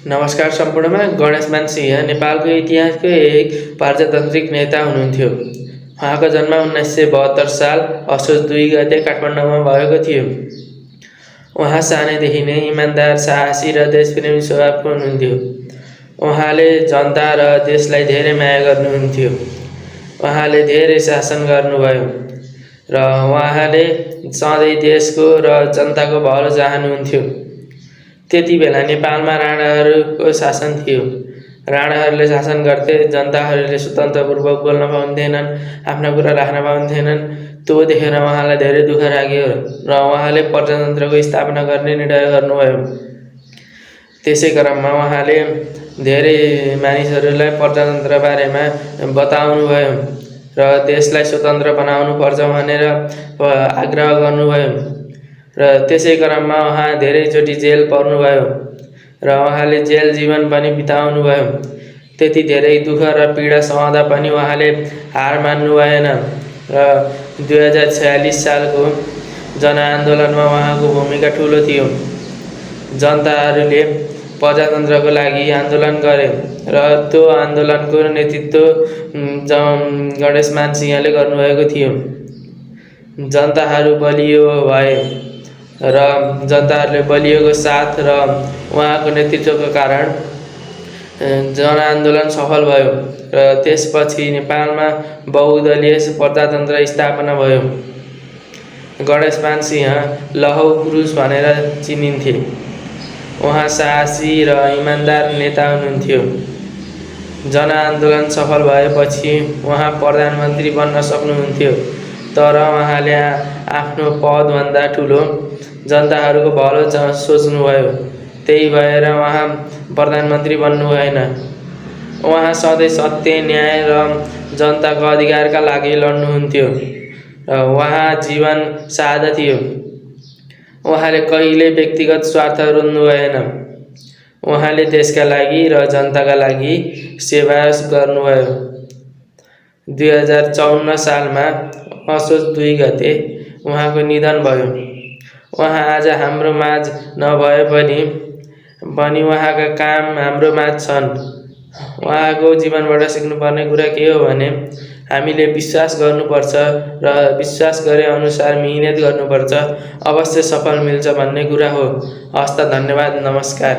नमस्कार सम्पूर्णमा। गणेशमान सिंह नेपालको इतिहासको एक प्रजातान्त्रिक नेता हुनुहुन्थ्यो। उहाँको जन्म 1972 साल असोज 2 गते काठमाडौँमा भएको थियो। उहाँ सानैदेखि नै इमान्दार, साहसी र देशप्रेमी स्वभावको हुनुहुन्थ्यो। उहाँले जनता र देशलाई धेरै माया गर्नुहुन्थ्यो। उहाँले धेरै शासन गर्नुभयो र उहाँले सधैँ देशको र जनताको भलो चाहनुहुन्थ्यो। त्यति बेला नेपालमा राणाहरूको शासन थियो। राणाहरूले शासन गर्थे, जनताहरूले स्वतन्त्रपूर्वक बोल्न पाउँथेनन्, आफ्ना कुरा राख्न पाउँथेनन्। त्यो देखेर उहाँलाई धेरै दुःख लाग्यो र उहाँले प्रजातन्त्रको स्थापना गर्ने निर्णय गर्नुभयो। त्यसै क्रममा उहाँले धेरै मानिसहरूलाई प्रजातन्त्र बारेमा बताउनुभयो र देशलाई स्वतन्त्र बनाउनु पर्छ भनेर आग्रह गर्नुभयो र त्यसै क्रममा उहाँ धेरैचोटि जेल पर्नुभयो र उहाँले जेल जीवन पनि बिताउनुभयो। त्यति धेरै दुःख र पीडा सहँदा पनि उहाँले हार मान्नु भएन र 2046 सालको जनआन्दोलनमा उहाँको भूमिका ठुलो थियो। जनताहरूले प्रजातन्त्रको लागि आन्दोलन गरे र त्यो आन्दोलनको नेतृत्व गणेशमान सिंहले गर्नुभएको थियो। जनताहरू बलियो भए र जनताहरूले बलियोको साथ र उहाँको नेतृत्वको कारण जनआन्दोलन सफल भयो र त्यसपछि नेपालमा बहुदलीय प्रजातन्त्र स्थापना भयो। गणेशमान सिंह लौह पुरुष भनेर चिनिन्थे। उहाँ साहसी र इमान्दार नेता हुनुहुन्थ्यो। जनआन्दोलन सफल भएपछि उहाँ प्रधानमन्त्री बन्न सक्नुहुन्थ्यो, तर उहाँले आफ्नो पदभन्दा ठुलो जनताहरूको भलो सोच्नुभयो। त्यही भएर उहाँ प्रधानमन्त्री बन्नु भएन। उहाँ सधैँ सत्य, न्याय र जनताको अधिकारका लागि लड्नुहुन्थ्यो र उहाँ जीवन सादा थियो। उहाँले कहिल्यै व्यक्तिगत स्वार्थ रोज्नु भएन। उहाँले देशका लागि र जनताका लागि सेवा गर्नुभयो। 2054 सालमा असोज 2 गते उहाँको निधन भयो। उहाँ आज हाम्रो माझ नभए पनि उहाँका काम हाम्रो माझ छन्। उहाँको जीवनबाट सिक्नुपर्ने कुरा के हो भने हामीले विश्वास गर्नुपर्छ र विश्वास गरे अनुसार मिहिनेत गर्नुपर्छ, अवश्य सफल मिल्छ भन्ने कुरा हो। हस्त, धन्यवाद, नमस्कार।